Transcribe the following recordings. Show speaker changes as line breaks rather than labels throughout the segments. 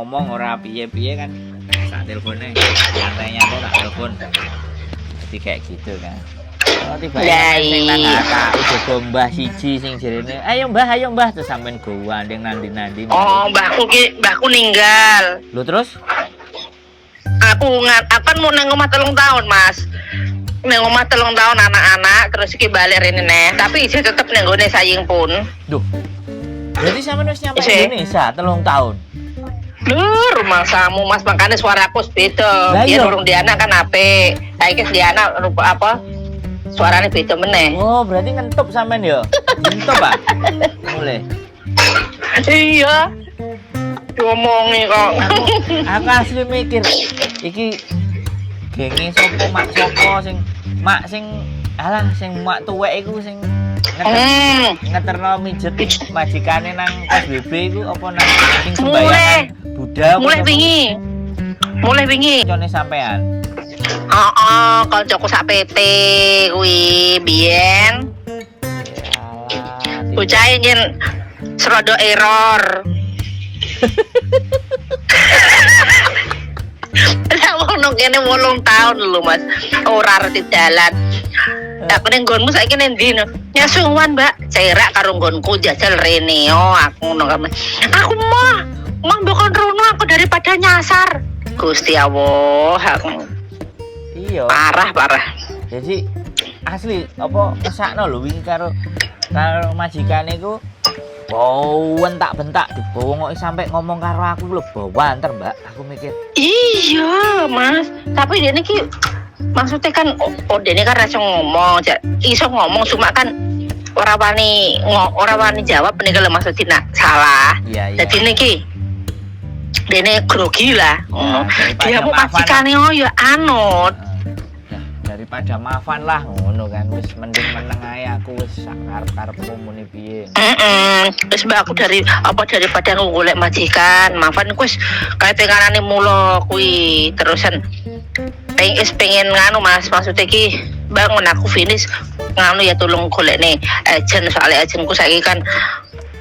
ngomong ora piye-piye kan tak teleponnya nyantai-nyantai tak telepon. Jadi kayak gitu kan. Oh, tiba
Lah,
sing nang
iya.
HKU jogo mbah siji sing jerene, ayo mbah," terus sampean gandeng nandi-nandi.
Oh, mbahku ki mbahku ninggal.
Lho, terus?
Aku kan mau nang omah 3 tahun, Mas. Nang omah 3 tahun anak-anak, terus iki balik rene neh. Tapi isih tetep nang nggone saying pun.
Duh. Berarti sampean wis nyampe
Isih.
Indonesia 3 tahun.
Lho, rumangsamu, Mas, makanya suaraku wis beda.
Lah
Biyen
iya.
urung di anak kan apik. Saiki wis di anak rupa apa? Suaranya beda meneh.
Oh, berarti ngentup sampean ya? Ngentup, Pak? Boleh.
Iya. Diomongi kok.
Aku asli mikir iki genge sopo, mak sopo sing mak sing alah sing mak tuwek iku sing ngeterno mijet majikane nang kos BB iku apa nang sing sembayangan Buddha apa
Mulai
sapa?
wingi. Mulai wingi.
Kancane sampean.
Heeh, koncoku sak PT kuwi biyen.
Alah,
Bocah yen serodo error. Lah wong nang kene 8 tahun lho, Mas. Ora ngerti dalan. Aku ning nggonmu saiki ning ndi no? Nyasungwan, Mbak. Cerak karo nggonku jajal rene. Oh, aku ngono kae. Aku mah mah mbok rono aku daripada nyasar. Gusti Allah, aku
Iya.
parah parah.
Jadi asli apa mesakno lho wingi karo karo majikane iku bentak-bentak dibongoki sampai ngomong karo aku lho bawanter, Mbak. Aku mikir,
Iya, Mas. Tapi dia ini ki maksudnya kan oh dia ini kan iso ngomong, iso ngomong cuma kan ora wani jawab nih kalau maksudnya nak salah.
Iya.
Jadi ini ki dia ini grogi lah. Ngono.
Daripada
Dia mau
maafan.
majikane oh ya anut.
Nah, daripada maafan lah ngono kan wis mending meneng ae aku wis sak karep-karepmu muni piye.
Heeh. Wis, Mbak, aku dari apa daripada aku golek majikan, maafan ku wis kayak penganane mulo kuwi terusan pengen nganu, Mas, maksudnya ki bangun aku finish nganu ya tolong golekne agent, soalnya agentku saiki kan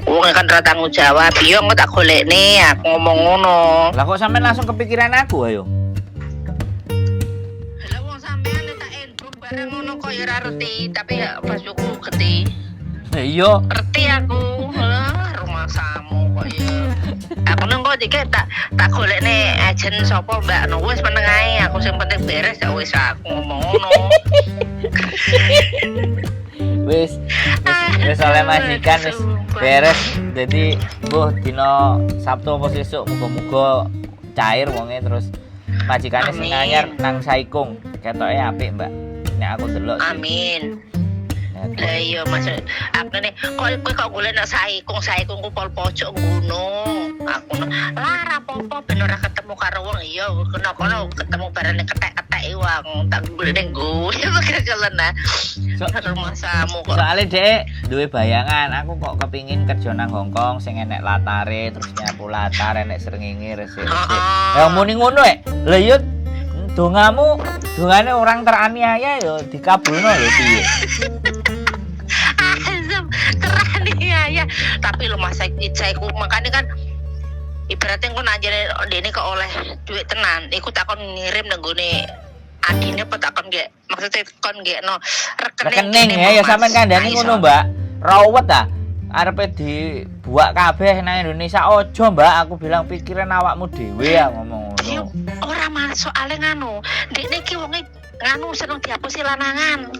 wong kan ora tanggung jawab, iya engko tak golekne, aku ngomong ngono.
Lah kok sampean langsung kepikiran aku ayo?
Lah wong sampean tak inbox bareng ngono kok ya ora reti, tapi ya Facebookku gede.
Lah iya.
Ngerti aku. Lah rumangsamu kok ya aku nang kok dikek tak tak golekne agent sapa, Mbak, no wis meneng ae aku, sing penting beres ya wis, aku ngomong ngono.
Wis wis wis oleh majikan wis beres. Jadi mbuh dina Sabtu apa sesuk muga-muga cair wonge, terus majikane sing
Amin.
anyar nang Saikung. Ketoke apik, Mbak. Nek aku delok sih.
Amin.
Nek
Lah iya, Mas, aku nih kok kowe kok golek nang Saikung, Saikung ku pol pojok gunung aku no. Lah ora apa-apa ben ora ketemu karo wong, iya kono kono ketemu bareng ketek-ketek iku aku tak golek ning nggo kekelen nah rumangsamu kok.
Soalnya dek duwe bayangan, aku kok kepingin kerja nang Hongkong sing enek latare, terus nyapu latar enek srengenge resik-resik.
Heeh.
Ya muni ngono eh. Lah iya dongamu, dongane orang teraniaya ya dikabulno lho piye.
Azam teraniaya, tapi lo masa iku makanya kan ibaratnya kok nanjane dene kok oleh duit tenan iku takon ngirim nang nggone adine apa takon gek, maksudnya kon no rekening.
Rekening ya ya sampean kandhani ngono, Mbak. Rawet ah. Arepe dibuak kabeh nang Indonesia ojo, Mbak. Aku bilang pikiran awakmu dhewe ya ngomong
Iya,
ngono.
Ora, Mas, soalnya nganu, dekne iki wonge nganu seneng dihapusi lanangan.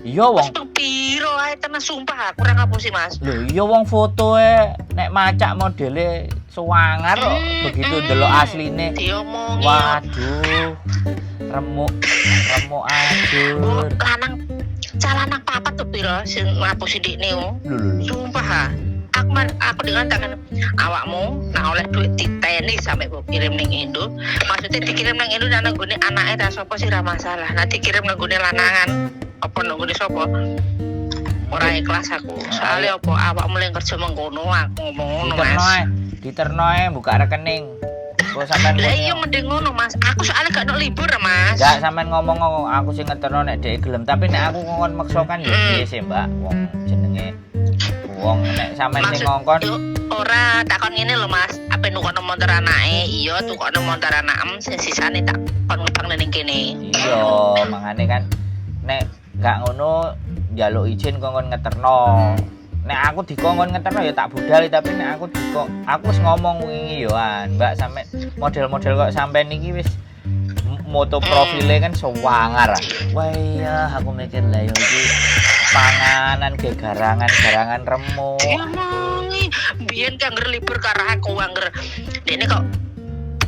Iya wong.
Wis ping piro ae tenan sumpah aku ora ngapusi, Mas.
Lho iya wong fotoe nek macak modele suwangar kok begitu ndelok asline.
Diomongi.
Waduh. Remuk remuk
Oh,
ajur.
lanang cah lanang papat tuh piro sing ngapusi dekne oh.
Lho lho lho.
Sumpah ha. Aku dengan tangan awakmu nah oleh duit diteni sampai mbok kirim ning Indo. Maksudnya dikirim nang Indo nang nggone anake ta sapa sih ra masalah. Nah dikirim nang nggone lanangan apa nang nggone sapa? Ora ikhlas aku. Soalnya apa awakmu yang kerja mengkono aku ngomong ngono,
Diterno
Mas.
ae, diterno ae buka rekening. Kok sampean
Lah iya mending ngono, Mas. Aku soalnya gak ono libur, Mas.
Enggak, sampean ngomong ngomong aku sing ngeterno nek dhek gelem, tapi nek aku ngongkon maksa kan ya piye sih, Mbak? Wong jenenge wong nek sampean sing ngongkon
Yo, Ora takon ngene lho, Mas, ape nukokno motor anake? Iya, tukokno motor anakem, sing sisane tak kon ngebang ning kene.
Iya, mangane kan nek gak ngono njaluk izin kongkon ngeterno. Nek aku dikongkon ngeterno ya tak budal, tapi nek aku aku wis ngomong wingi yo an, Mbak, sampe model-model kok sampean niki wis moto profile kan sewangar. Ah. Wah iya, aku mikir lah yo iki panganan ge garangan-garangan remuk.
Diomongi, biyen ki angger libur karo aku angger dene kok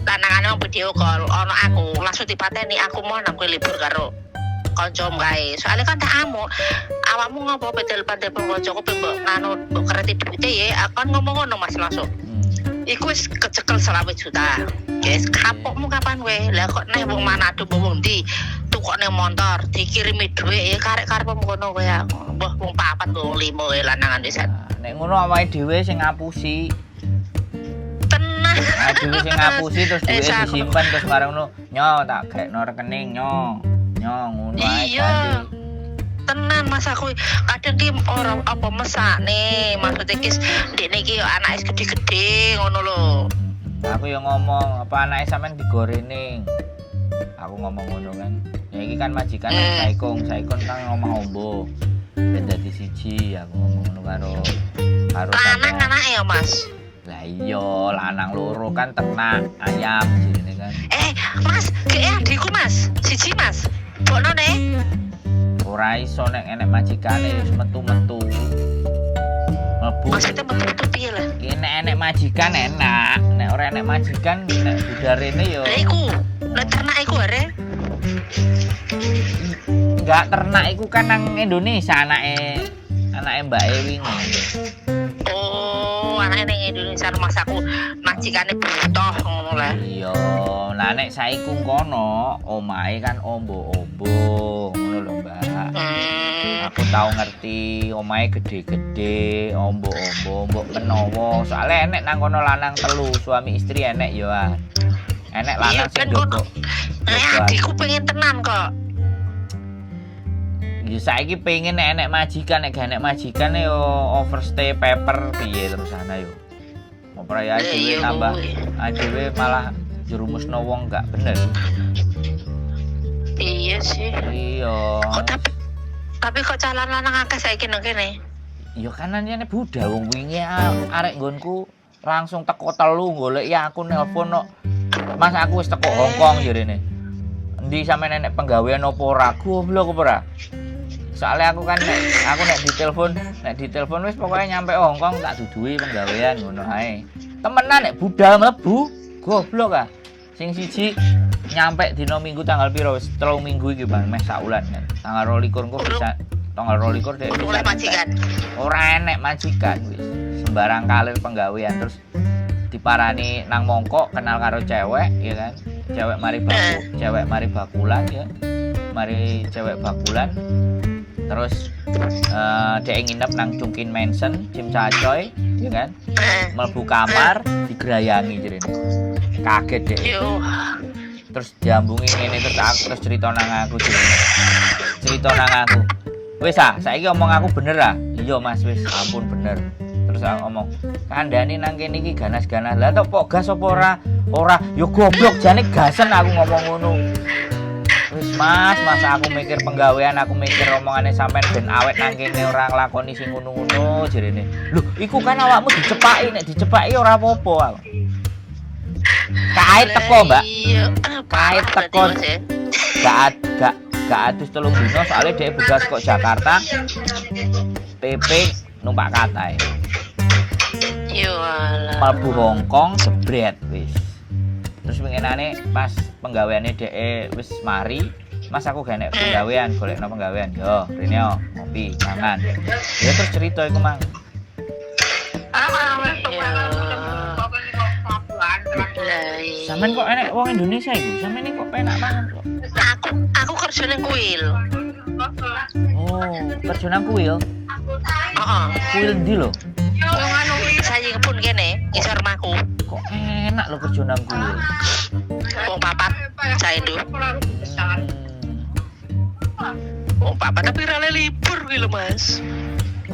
lanangane wong video call ono aku langsung dipateni, aku mau nang kowe libur karo kancamu kae. Soalnya kan tak amuk. Awakmu ngopo pe telepon-telepon kancaku pe mbok nganu mbok kreti duite ya? Aku kan ngomong ngono, Mas, langsung. Iku wis kecekel 25 juta. Guys, kapokmu kapan kowe? Lah kok neh wong Manado mbok wong ndi? Tukokne motor, dikirimi dhuwit ya karek karepmu kono kowe aku. Mbah wong papat mbok wong limo kowe lanangan wis.
Nah, nek ngono awake dhewe sing ngapusi.
Tenang.
Awake dhewe sing ngapusi terus
Eh,
duwe disimpen terus bareng ngono, nyo tak gekno rekening nyo. Nyo ngono ae ganti.
Tenan, Mas, aku kadang ki ora apa mesakne, maksudnya ki ndekne iki yo anake gede-gede ngono lho.
Aku yang ngomong, apa anake sampean digoreng. Aku ngomong ngono kan. Ya iki kan majikan Saikong, Saikong kan ngomong ombo. Ben dadi siji, aku ngomong ngono karo karo
Lanang
sampean.
anake ya, Mas.
Lah iya, lanang loro kan ternak ayam jenenge kan.
Eh, Mas, ge adikku, Mas. Siji, Mas. Bokno ne.
Ora iso nek enek majikane wis metu-metu. Mlebu.
Maksudnya metu-metu piye lah?
Ki nek enek majikan enak, nek ora enek majikan nek budarene yo
Lah iku, lah ternak iku are.
Enggak, ternak iku kan nang Indonesia anake anake Mbak E wingi.
Oh, anake ning Indonesia, mas aku majikane butuh ngono lah.
Iya, lah nek saiku kono omahe kan ombo-ombo ngono lho, Mbak. Aku tau ngerti omahe gede-gede, ombo-ombo, mbok menawa. Soale enek nang kono lanang telu, suami istri enek yo ah. Enek lanang sing
Ben kono.
jogo.
Eh, adikku pengen tenan kok.
Ya saiki pengen nek enek majikan, nek gak enek majikan yo overstay paper piye terus ana yo. Apa ya
Lah
dhewe
iya
tambah
kuwi.
dhewe malah jerumusno wong gak bener.
Iya sih.
Iya.
Kok tapi kok calon lanang akeh saiki nang kene?
Ya kan anjene budal wong wingi arek nggonku langsung teko telu golek ya aku nelpon no. Mas, aku wis teko Hongkong jarene. Endi sampe enek penggawean apa ora? Goblok apa ora? Soalnya aku kan nek aku nek ditelepon wis pokoknya nyampe Hongkong tak duduhi penggawean ngono ae. Temenan nek budal mlebu, goblok ah. Sing siji nyampe dina Minggu tanggal piro wis 3 minggu iki, Bang, meh saulan kan. Tanggal 22 engko bisa tanggal 22 dek
Kudu
bisa
oleh majikan.
Ora enek majikan wis. Sembarang kalir penggawean terus diparani nang mongkok kenal karo cewek ya kan. Cewek mari baku, cewek mari bakulan ya. Mari cewek bakulan terus dia nginep nang Chungking Mansion, Tsim Sha Tsui, ya kan. Mlebu kamar digrayangi jarene. Kaget deh.
Yo.
Terus diambungi ngene terus aku terus cerita nang aku jarene. Cerita nang aku. Wis ah, saiki omong aku bener ah. Iya, Mas, wis ampun bener. Terus aku ngomong, kandhane nang kene iki ganas-ganas. Lah tok pok gas apa ora? Ora, yo goblok jane gasen aku ngomong ngono. Wis Mas, mas aku mikir penggawean, aku mikir omongane sampean ben awet nang kene ora nglakoni sing ngono-ngono jarene. Lho, iku kan awakmu dicepaki, nek dicepaki ora apa-apa aku. Kait teko, Mbak.
Iya.
Kait
Parah
teko.
berarti, Mas, ya.
Gak adus 3 dino soalnya dia budal kok Jakarta PP numpak katai.
Yo alah.
Mlebu Hongkong jebret wis. Terus winginane pas penggaweane dhek wis mari, "Mas, aku gak enek penggawean, golekno penggawean." Yo, rene yo, ngopi, mangan. Ya terus cerita iku mang.
Iya. Lah iya.
Sampeyan kok enek wong Indonesia iku? Sampeyan iki kok penak banget kok.
Aku kerja ning kuil.
Oh, kerja nang kuil.
Heeh.
Kuil ndi lho?
Saya pun kene ngisor omahku.
Kok enak lho kerja nang kuil.
Wong papat saya ndu. Wong papat tapi ora libur kuwi lho, Mas.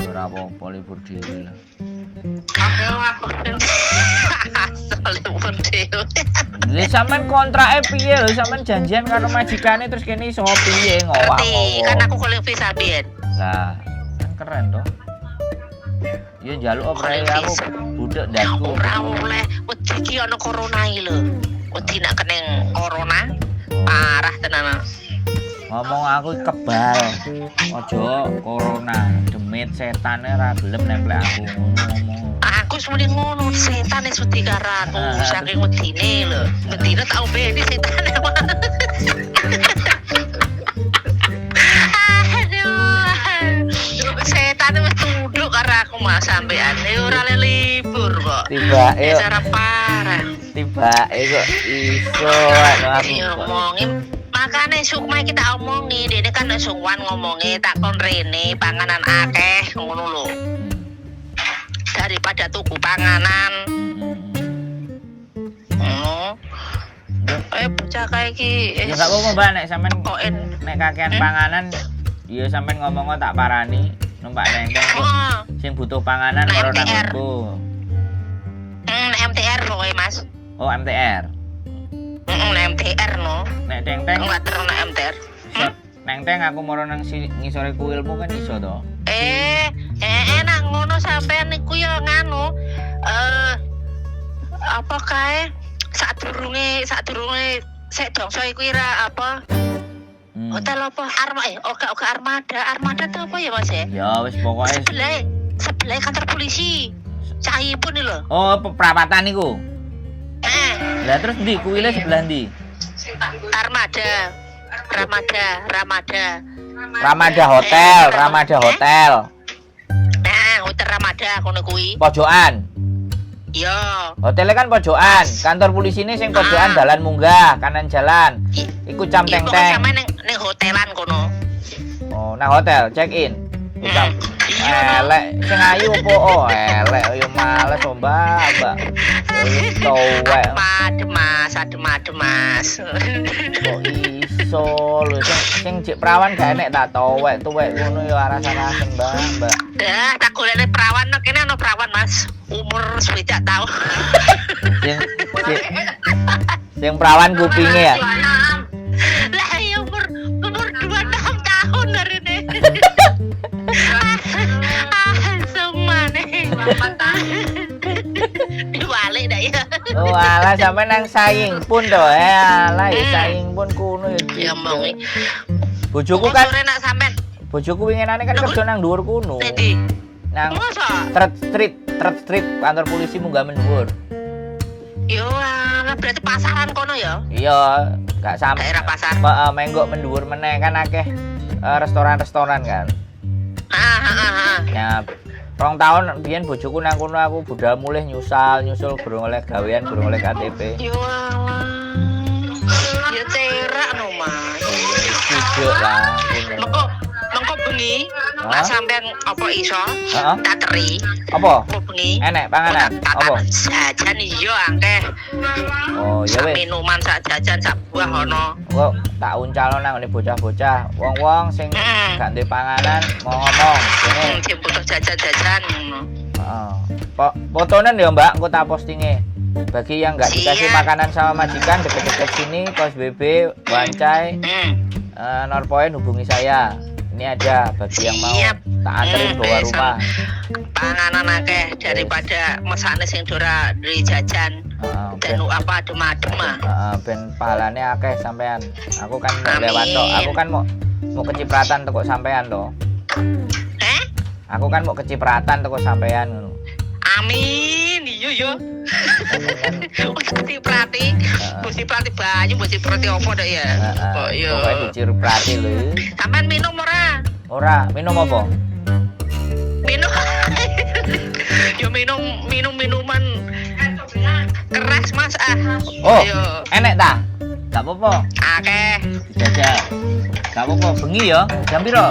Ora apa-apa libur dhewe lah.
Aku Asal dhewe.
Lha sampean kontrake piye lho? Sampean janjian karo majikane terus kene iso piye ngowah?
Ngerti, kan aku golek visa biyen.
Lah, kan keren toh. Ya njaluk apa aku budek ndasku.
Ora oleh, wedi iki ana corona iki lho. Wedi nak keneng corona parah tenan.
Ngomong aku kebal. Aja corona, demit setane ra gelem nemplek aku ngono ngomong.
Aku wis muni ngono, setan wis wedi karo aku, saking wedine lho. Wedine tak ombeni setan. Aduh. Setan wis tunduk karo aku Mas sampean. Ora le libur kok.
Tibake
Wis ora parah.
Tibake kok iso anu aku.
Ya omongin makane Sukma kita omongi, dene kan nek Sukwan ngomongi tak kon rene panganan akeh ngono lho. Daripada tuku panganan. Ngono. Bocah kae iki
Ya gak apa-apa, Mbak, nek sampean
koen.
Nek kakean
Hmm?
panganan ya sampean ngomong tak parani numpak nengkeng sing butuh panganan
Nah,
karo nang
MTR.
nggonku.
Nek MTR pokoke Mas.
Oh, MTR.
Heeh, nek MTR no.
Nek teng-teng
Enggak terus nek MTR.
Neng-teng aku moro nang ngisore kuilmu kan iso to.
Nang ngono sampean niku ya nganu apa kae sadurunge sek dongso iku ira apa hotel apa Arma oga oga Armada Armada tuh apa ya Mas ya?
Ya wis pokoke
Sebelah sebelah kantor polisi. Cahipun lho.
Oh, perapatan iku.
Eh,
Lah terus ndi kuile sebelah ndi?
Armada. Ramada, Ramada.
Ramada Hotel, Ramada Hotel.
Nah, hotel Ramada kono kuwi.
Pojokan.
Iya.
Hotelnya kan pojokan, kantor polisine sing pojokan dalan munggah, kanan jalan. Iku cam
Iya,
teng
pokoknya
teng.
sampe neng hotelan kono.
Oh, nang hotel check in. Cam
Iya, no.
elek sing ayu apa? Oh, elek yo males oh, Mbak, Mbak. Wis tuwek
Adem, Mas, adem, adem, Mas.
Kok iso lho sing sing jek perawan gak enek ta tuwek tuwek ngono yo arasan-arasan, Mbak, Mbak.
Dah, tak golekne perawan no kene ana perawan, Mas. Umur 60 tahun.
Sing sing, sing perawan kupinge ya.
Lah ya umur umur 26 tahun hari ini. Ah, semane. Diwalik dah ya.
Oh alah sampe nang saing pun to. Alah ya saing pun kuno ya.
Ya omongi.
Bojoku kan
sore nak sampean
bojoku winginane kan kerja nang dhuwur kuno.
Ndi?
Nang
Masa?
Third Street, Third Street kantor polisi munggah mendhuwur.
Yo alah berarti pasaran kono ya.
Iya, gak sampe.
Daerah pasar.
Menggok mendhuwur meneh kan akeh restoran-restoran kan.
Ah, ah, ah, ah.
Nah, 2 tahun biyen bojoku nang kono aku budal mulih nyusal, nyusul durung oleh gawean, durung oleh KTP.
Yo alah. Ya cerak no, Mas.
Cidek lah.
Mengko mengko bengi
Hah?
nak sampean apa iso
Heeh.
tak teri
Apa?
apa bengi
Enek panganan?
Tak
Apa?
jajan iya akeh.
Oh, ya
Sak
wis.
minuman, sak jajan, sak buah ono.
Kok tak uncalno nang ngene bocah-bocah, wong-wong sing gak duwe panganan mau ngomong kene.
Sing butuh jajan-jajan ngono.
Heeh. Fotonen ya, Mbak, engko tak postinge. Bagi yang nggak dikasih
Siap.
makanan sama majikan deket-deket sini, Kos BB, Wancai, Norpoint hubungi saya. Ini ada bagi yang mau
Siap.
tak anterin bawa rumah.
Panganan akeh daripada mesane sing ora duwe jajan.
Heeh,
Dan
ben,
apa adem-adem ah.
heeh, ben pahalane akeh sampean. Aku kan mau lewat tok,
Amin.
aku kan mau mau kecipratan teko sampean toh.
Eh?
Aku kan mau kecipratan teko sampean ngono.
Amin. Iya yo. Wis diprati,
Heeh.
wis diprati banyu, wis diprati apa dok ya?
Heeh.
Kok yo.
Pokoke diciprati lho.
Sampean minum ora?
Ora, minum apa?
Minum. Yo minum minum minuman keras Mas ah.
Oh.
Yo
Enek ta? Gak apa-apa,
akeh.
dijajal. Gak apa-apa, bengi ya. Jam piro?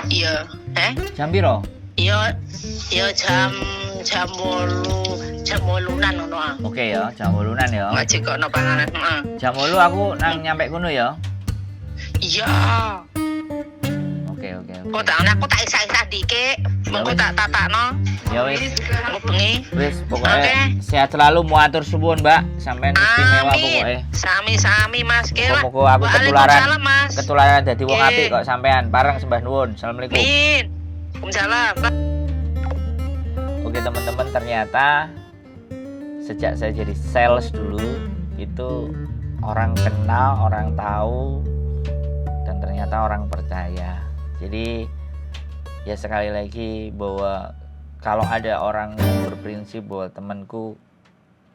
Iya. Eh?
Jam piro?
Yo yo jam jam 8, jam 8-an ngono ah.
Oke ya, jam 8-an ya.
Ngaji kok no panganan. Heeh.
Jam 8 aku nang nyampe kono ya.
Iya.
Oke, Oke.
Kok tak aku tak isah-isah dikit, mengko
wis.
Tak tatakno.
Ya wis.
Engko bengi.
Wis, pokoknya
Oke.
sehat selalu, matur suwun, Mbak. Sampean istimewa
Amin.
pokoknya.
Sami-sami, Mas. Oke lah.
Muga-muga aku ketularan
Waalaikumsalam, Mas.
ketularan dadi wong
Oke.
apik kok sampean. Pareng sembah nuwun. Assalamualaikum.
Amin. Waalaikumsalam.
Oke teman-teman, ternyata sejak saya jadi sales dulu itu orang kenal, orang tahu, dan ternyata orang percaya. Jadi ya sekali lagi bahwa kalau ada orang yang berprinsip bahwa temanku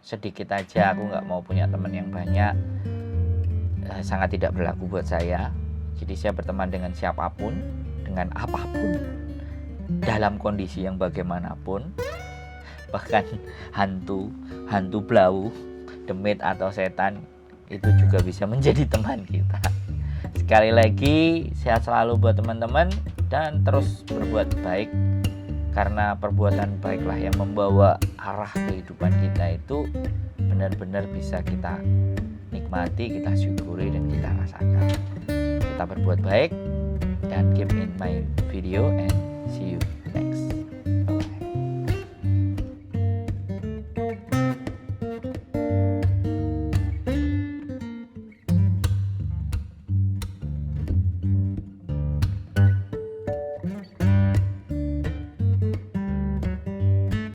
sedikit aja, aku nggak mau punya teman yang banyak, sangat tidak berlaku buat saya. Jadi saya berteman dengan siapapun, dengan apapun, dalam kondisi yang bagaimanapun, bahkan hantu, hantu blau, demit atau setan itu juga bisa menjadi teman kita. Sekali lagi sehat selalu buat teman-teman dan terus berbuat baik karena perbuatan baiklah yang membawa arah kehidupan kita itu benar-benar bisa kita nikmati, kita syukuri, dan kita rasakan. Tetap berbuat baik dan keep in my video and see you next.